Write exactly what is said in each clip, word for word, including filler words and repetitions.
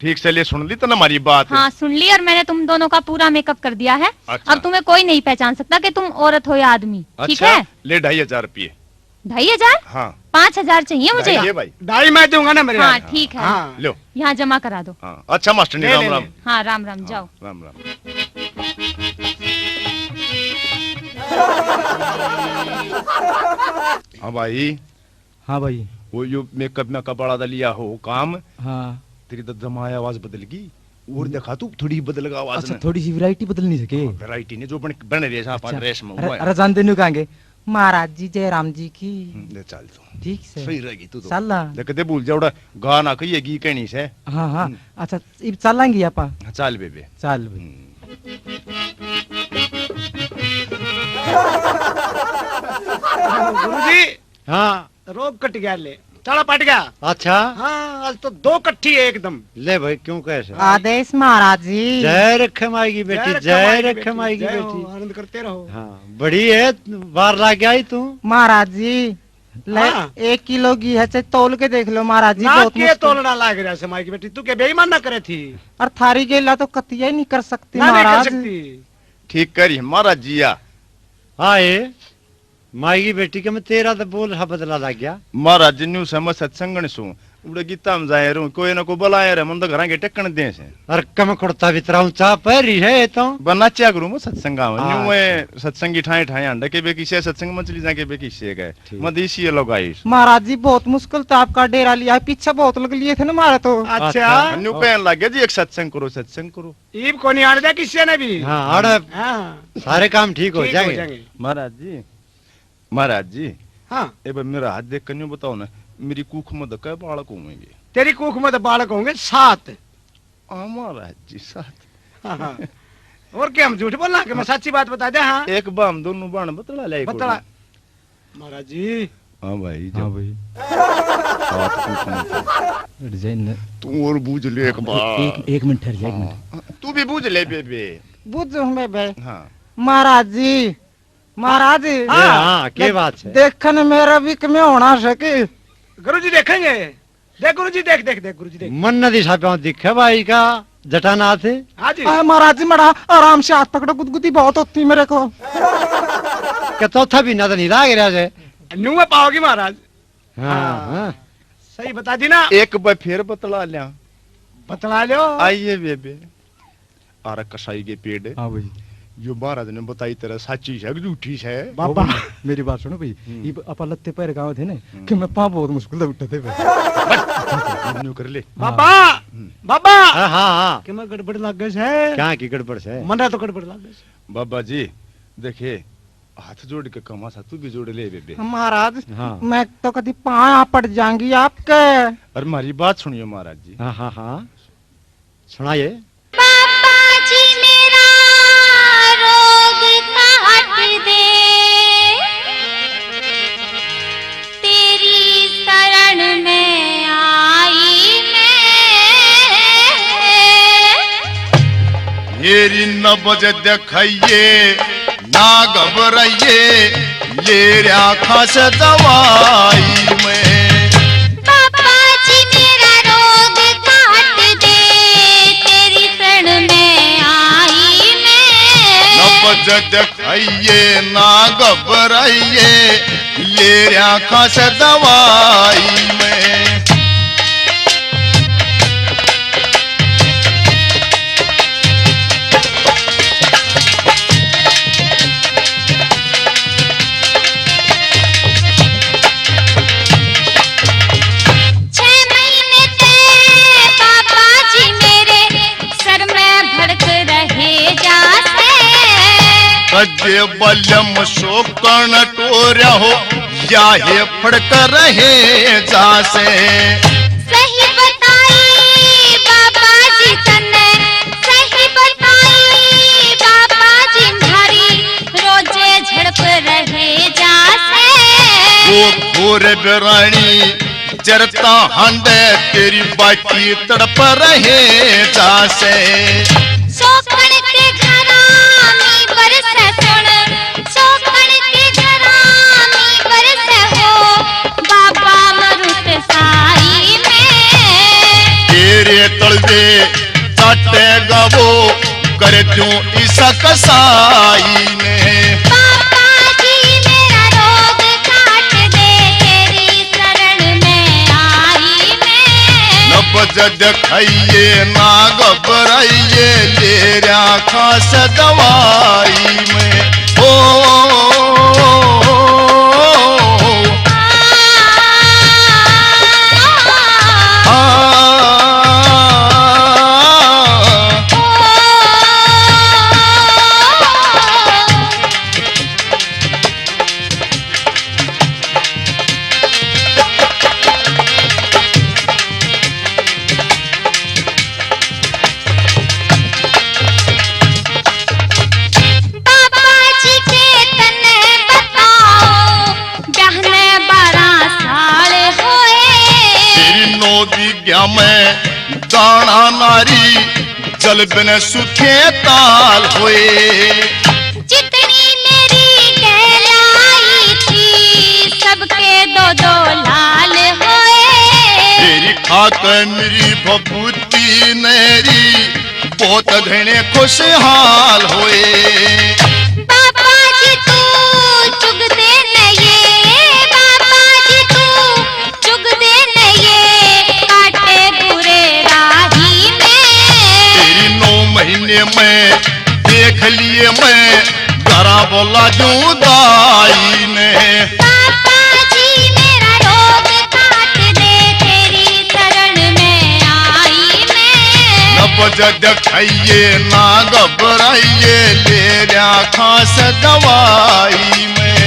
ठीक से ले, सुन ली तने हमारी बात? हाँ, सुन ली, और मैंने तुम दोनों का पूरा मेकअप कर दिया है। अच्छा। अब तुम्हें कोई नहीं पहचान सकता कि तुम औरत हो या आदमी, ठीक अच्छा, है? ले ढाई हजार रुपये। ढाई हजार? हाँ। पाँच हजार चाहिए मुझे। ढाई है भाई। ढाई मैं दूंगा ना मेरे हाँ, यार। ठीक है। हाँ। लो। यहाँ जमा करा दो। हाँ। अच्छा मास्टर जी, ले, राम ले, राम। ले। हाँ, राम राम, हाँ, जाओ। राम राम। हाँ भाई। हाँ भाई। वो यो मेकअप, मेकअप वाला तो लिया हो काम। हाँ। तेरी तो जमा आवाज बदल गई। और हम्म। देखा तू, थोड़ी बदल गई आवाज अच्छा, ने। थोड़ी सी वैरायटी बदलनी सके। हाँ, वैरायटी ने जो बन, बन रही है, अच्छा। ड्रेस में अरे, वो है। अरे जान देनु कहेंगे, महाराज जी, जयराम जी की। हम्म, ले चल तू। ठीक से। सही रहेगी तू तो। चल ना। देख, कदे भूल जाओड़ा, गाना कहिए, गी कहनी से। हाँ, हाँ। हम्म। अच्छा, इब चलांगे आपा। हाँ, चल बेबे। चल बे। हम्म। गुरुजी। हाँ। रोग कट गया ले। ताला पट गया। अच्छा। हाँ, आज तो दो कट्ठी है एकदम। ले भाई, क्यों कैसे? आदेश महाराज जी। जय रखे माई की बेटी, जय रखे माई की बेटी। जय हो, आनंद करते रहो। हाँ, बड़ी है, बार लाग आई तू। महाराज जी, ले, हाँ। एक किलो घी है, चाहे तोल के देख लो महाराज जी, ना बहुत के मुश्किल। तोलना लाग रहा से माई की बेटी, तू के बेईमान ना करे थी? और थारी गेला तो कतिया ही नहीं कर सकती ना, नहीं कर महाराज। सकती। ठीक करी महाराज जी या। आए, माई की बेटी के मैं तेरा तो बोल हा बदला लग गया। महाराज जी न्यू से मैं सत्संगण सूं, उड़े गीता में जाए रहूं, कोई ना कोई बुलाए रहे, मन तो घरां के टक्कण दे से। अरे कम कुर्ता भी तेरा ऊंचा पहरी है ये तो। बना च्या करूं मैं सत्संगा में, न्यू अच्छा। मैं सत्संगी ठाए ठाए हांडे के बे किसे सत्संग में चली जा के बे किसे गए। ठीक। मैं देसी ये लोग आइस। महाराज जी, बहुत मुश्किल से आपका डेरा लिया है, पीछे बहुत लग लिए थे ना मारे तो। अच्छा। अच्छा। न्यू कहन लग गया जी, एक सत्संग करो, सत्संग करो। ईब कोनी आड़ दे किसी ने भी। हाँ, आड़। हाँ। सारे काम ठीक हो ठीक हो जाएंगे। जाएंगे। महाराज जी, महाराज जी। हाँ। ए भाई, मेरा हाथ देख कर न्यू बताओ ना, मेरी कुख में तो कै बालक होंगे? तेरी कुख में तो बालक होंगे सात। हाँ महाराज जी, सात। हाँ, हाँ। और क्या हम झूठ बोलना कि मैं हाँ। सच्ची बात बता दे? हाँ। एक बाम दोनों बाण बतला ले, बतला। महाराज जी। हाँ भाई, हाँ भाई। बात पूछनी थी। हट जाए न। तू और बूझ ले एक हाँ, बार। एक, एक मिनट ठहर जा, एक मिनट। हाँ। तू भी बूझ ले बेबे। बूझूं बेबे। हाँ। महाराज जी, महाराज जी। हाँ, हाँ, के दे-, बात है? देखन मेरा भी कमे होना सके। गुरु जी देखेंगे। देख गुरुजी, देख, देख, देख गुरुजी, देख। मन नदी साहब दिखे भाई का जटानाथ। हाँ जी। आ, महाराज जी, मड़ा आराम से हाथ पकड़ो, गुदगुदी बहुत होती मेरे को। के चौथा महीना तो नहीं लाग रहा है। न्यू में पाओगी महाराज। हाँ, हाँ। हाँ। सही बता दी ना। एक बार फिर बतला लिया। बतला लो। आइए बेबे। आरा कसाई के पेड़। हाँ भाई। यो महाराज ने बताई तेरा साची है कि झूठी है? बाबा। ओ भाई, मेरी बात सुनो भाई, हम्म। इब आपा लत्ते पैर गाँव थे ना, हम्म। कि मैं पाँव बहुत मुश्किल से उठे थे भाई। न्यू कर ले। हाँ। बाबा, हम्म। बाबा। हाँ, हाँ, हाँ। कि मैं गड़बड़ लागे से। क्या की गड़बड़ से? मना तो गड़बड़ लागे से। बाबा जी, देखे, हाथ जोड़ के कमा सा, तू भी जोड़ ले बेबे। महाराज, हाँ। मैं तो कदी पाँव पड़ जाऊंगी आपके। अरे, हमारी बात सुनियो महाराज जी। हाँ, हाँ, हाँ। सुनाइए। बाबा जी मेरा रोग काट दे, तेरी शरण में आई मैं। मेरी नब्ज दिखाइए, ना घबराइए, ले रहा खास दवाई में। बाबा जी मेरा रोग काट दे, तेरी शरण में आई मैं। नब्ज दिखाइए ना घबराइए, ले रहा खास दवाई में। छह महीने ते बाबा जी मेरे सर में भड़क रहे जासे। कदे बलम सोकन टोरा हो, या हे फड़क रहे जासे। सही बताई बाबा जी तन्ने, सही बताई बाबा जी म्हारी, रोजे झड़प रहे जासे। वो घोर बिरानी चरता हंडे, तेरी बाकी तड़प रहे जासे। सोकण के घरां मी बरसे सुन, सोकण के घरां मी बरसे हो, बाबा मरुत साई में। तेरे तड़ वे चाटेगा वो, कर दूं इस कसाई ने। बाबा जी मेरा रोग काट दे, तेरी शरण में आई मैं। नब्ज दिखाइए ना घबराइए, ले रहा खास दवाई में। ओ, आ, बाबा जी के तने बताओ, ब्याह ने बारह साल होए। तेरी नौ बीघा में दाना नारी, जल बिन सूखे ताल होए। जितनी मेरी कहलाई थी, सबके दो दो लाल होए। तेरी खाक मेरी भभूति नेरी, बहुत घणे खुशहाल होए। बाबा जी तू चुगदे नहीं, बाबा जी तू चुगदे नहीं, काटे बुरे राही में। तेरी नौ महीने में देख लिए मैं, घरा बोला दूं दाई ने। बाबा जी मेरा रोग काट दे, तेरी शरण में आई मैं। नब्ज दिखाइए ना घबराइए, ले रहा खास दवाई में।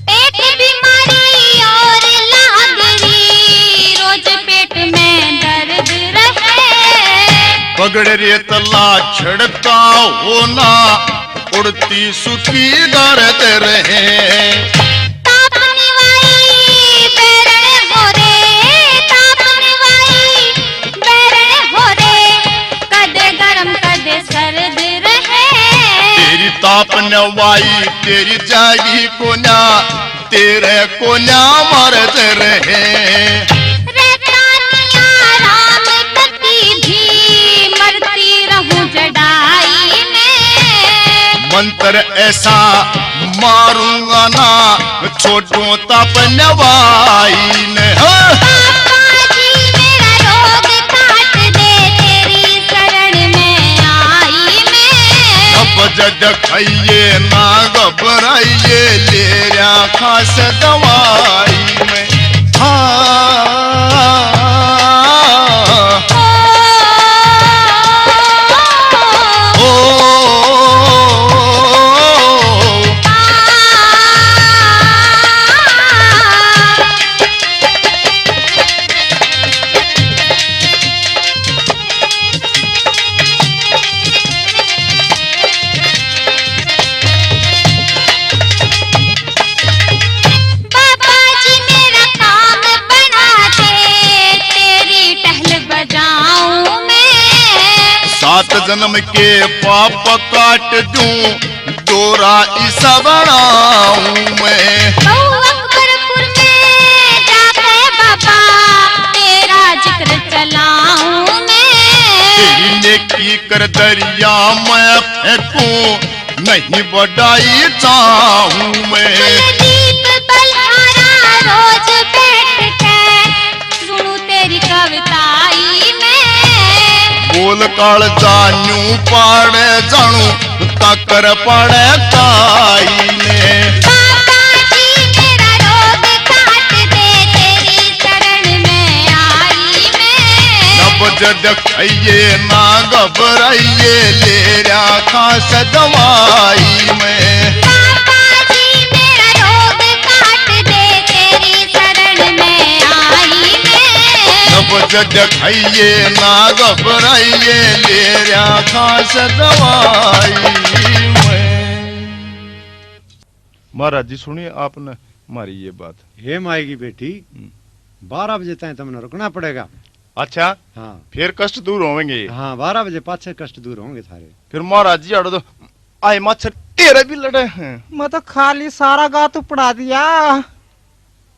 एक बीमारी और लाग रही, रोज पेट में दर्द रहे। पगड़ रे तला छिड़का होना, उड़ती सुखी दर्द रहे। ताप निवाई बैरण हो रे, ताप निवाई बैरण हो रे, कदे गरम कदे सर्द रहे। तेरी ताप नवाई, तेरी जागी कोन्या, तेरे कोन्या मरद रहे। रहता नहीं आराम कती भी, मरती रहूं जड़ाई में। मंत्र ऐसा मारूंगा ना, छोड़ूं ताप नवाई ने। हाँ। बाबा जी मेरा रोग काट दे, तेरी शरण में आई मैं। नब्ज दिखाइए ना घबराइए, ले रहा खास दवाई में। हाँ। ओ। बाबा जी मेरा काम बना दे, तेरी टहल बजाऊं मैं। सात जन्म के पाप काट दूं, डोरा इसा बनाऊं मैं। बहू अकबरपुर में जाके बाबा, तेरा जिक्र चलाऊं मैं। तेरी नेकी कर दरिया में फेंकूं, नहीं बड़ाई चाहूं मैं। कुलदीप बलहारा रोज बैठ के सुनूं तेरी कविताई में। बोल काल जानू पाड़े जानू, ताकर पाड़े ताई ने। बाबा जी मेरा रोग काट दे, तेरी शरण में आई मैं। नब्ज दिखाइए ना घबराइए, ले रहा खास दवाई में। बाबा जी मेरा रोग काट दे, तेरी शरण में आई मैं। नब्ज जग खाइए ना घबराइए, ले रहा खास दवाई मैं। महाराज जी, सुनिए आपने हमारी ये बात। हे माई की बेटी, हम्म। बारह बजे ताई तुमने रुकना पड़ेगा। अच्छा, हाँ। फिर कष्ट दूर होंगे? हाँ, बारह बजे पाछे कष्ट दूर होंगे सारे। फिर महाराज जी, आड़ो तो आए मच्छर तेरे भी लड़े हैं। मैं तो खाली सारा गात उपड़ा दिया।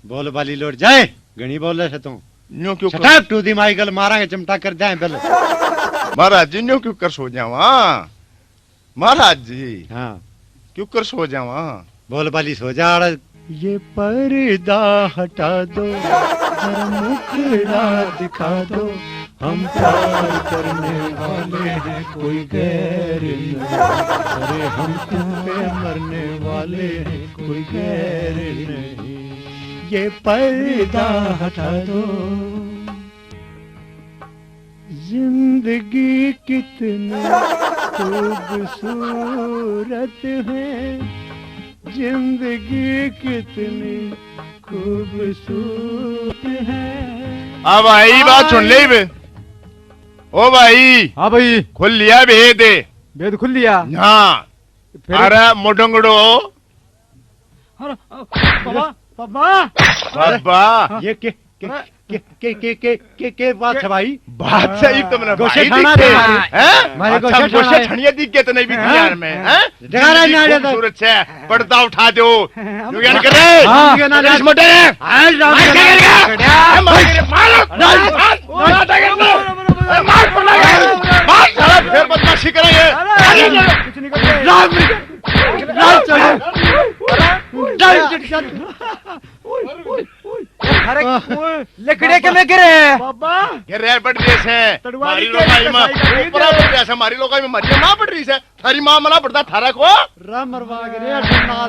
बोल बाली लोट जाए, घणी बोले से तू। न्यू क्यों कर, shut up to the Michael, मारांगे चिमटा कर जाए बिल। महाराज जी, न्यू क्यों कर सो जावा? महाराज जी, हाँ। क्यों कर सो जावा? बोल बाली सो जा। ये पर्दा हटा दो, जरा मुखड़ा दिखा दो, हम प्यार करने वाले हैं, कोई गैर नहीं। अरे हम तुम पे मरने वाले हैं, कोई गैर नहीं। ये पर्दा हटा दो। जिंदगी कितनी खूबसूरत है, जिंदगी कितनी खूबसूरत है। आ भाई, बात सुन ले बे। ओ भाई। हाँ भाई। खुल लिया भेद। भेद खुल लिया। हाँ। फिर? अरे मोडंगड़ो। अरे, अ, बाबा, बाबा। बाबा। ये के, के, अरे। के, के, के, के, के, के बात है भाई? बात सही तुमने गोशे भाई ठाणा दिखे, था। हैं? हमारे अच्छा, गोशे गोशे ठाणा है। ठणिया दिख गए तो नहीं भी हैं? यार में, हैं? हैं? डरा जिंदगी ना जाता। खूबसूरत है, पर्दा उठा दो। हम क्यों यार कर रहे? हाँ। हम क्यों ना इस जाता? मोटे हैं? हाँ, राम मार के के ना गिर गया। जाता। ए, मार के, मार, मार, मार, मार, मार, मार, मार, मार, मार, साला, फिर बदमाशी करेंगे। अरे, कुछ नहीं कर रहे। राम, राम चलो। राम चलो। अरे, लकड़े के में गिरे हैं। बाबा। गिर रहे पड़ रहे से। तड़वारी मारी के लोगाई में, कसाई का ऊपर पड़ रहे से, मारी लोगाई में, मारी माँ पड़ रही से। थारी माँ मना पड़ता थारा को। राम मरवा के रे, नाथ।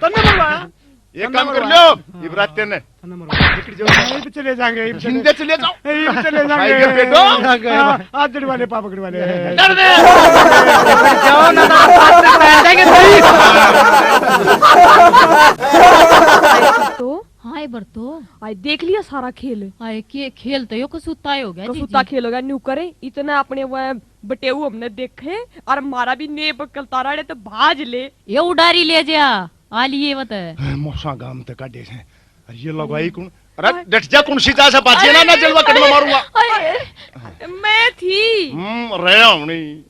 तन्ने मरवाया? एक काम कर लो, इबराते ने। तन्ने मरवाया। निकल जाओ। यहीं पे चले जाएंगे, यहीं पे चले जिंदे चले जाओ। यहीं पे चले जाएंगे। भाई के बेटो। हाँ, आज जड़ वाले, पापा के वाले। डर दे। जाओ ना, ना, साथ में बैठ जाएंगे सही। तो हाँ, ये भर तो। आए, देख लिया सारा खेल। आए, के खेल तो यो कसूता ही हो गया, कसूता जीजी। खेल हो गया, न्यू करे। इतना अपने वो बटेऊ हमने देखे, और मारा भी ने बकल ताराड़े तो भाज ले। ये उडारी ले जा, आ लिए मत। ए, मौसा गाम ते काढे से। अरे ये लगाई कौन? अरे आए। डट जा, कौन सी जा से बाजी ना, ना जलवा कट में मारूंगा। आए, मैं थी। हम्म, रहे हमने।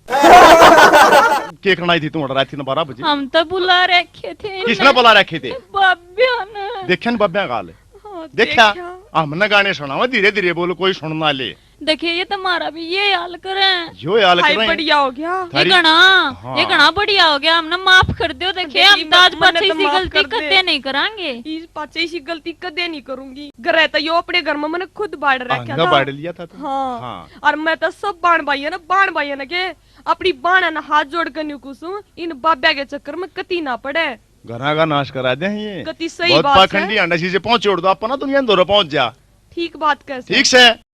के करना थी तू रात ने बारह बजे? हम तो बुला रखे थे। किसने बुला रखे थे? बाब्या ने। देखिया ना बाब्या गाल। हाँ, देखा? देखा। हमने गाने सुनावा, धीरे धीरे बोल, कोई सुनना ले। देखिए, ये तुम्हारा भी ये हाल करे। यो हाल हाय, करे। बढ़िया हो गया। ये थारी घना, हाँ। ये घना बढ़िया हो गया, हमने माफ कर दो। देखिए, देखिए, हम तो आज मन्ने पाछे तो इसी माफ गलती कर दे। कदे नहीं करांगे। इस पाछे इसी गलती कदे नहीं करूंगी। घरे तो यो अपने घर में मैंने खुद बाड़ रखा आंगा था। बाड़ लिया था तो। हाँ। हाँ। और मैं तो सब बाण भाइयों ने, बाण भाइयों ने के अपनी बाण ने हाथ जोड़ कर न्यू कुसू, इन बाब्या के चक्कर में कती ना पड़े। घरा का नाश करा दे ये। कती सही बहुत बात पाखंडी है। अंडा सी से पहुंच छोड़ दो, अपना दुनिया में दौरा पहुंच जा। ठीक बात कैसे? ठीक से।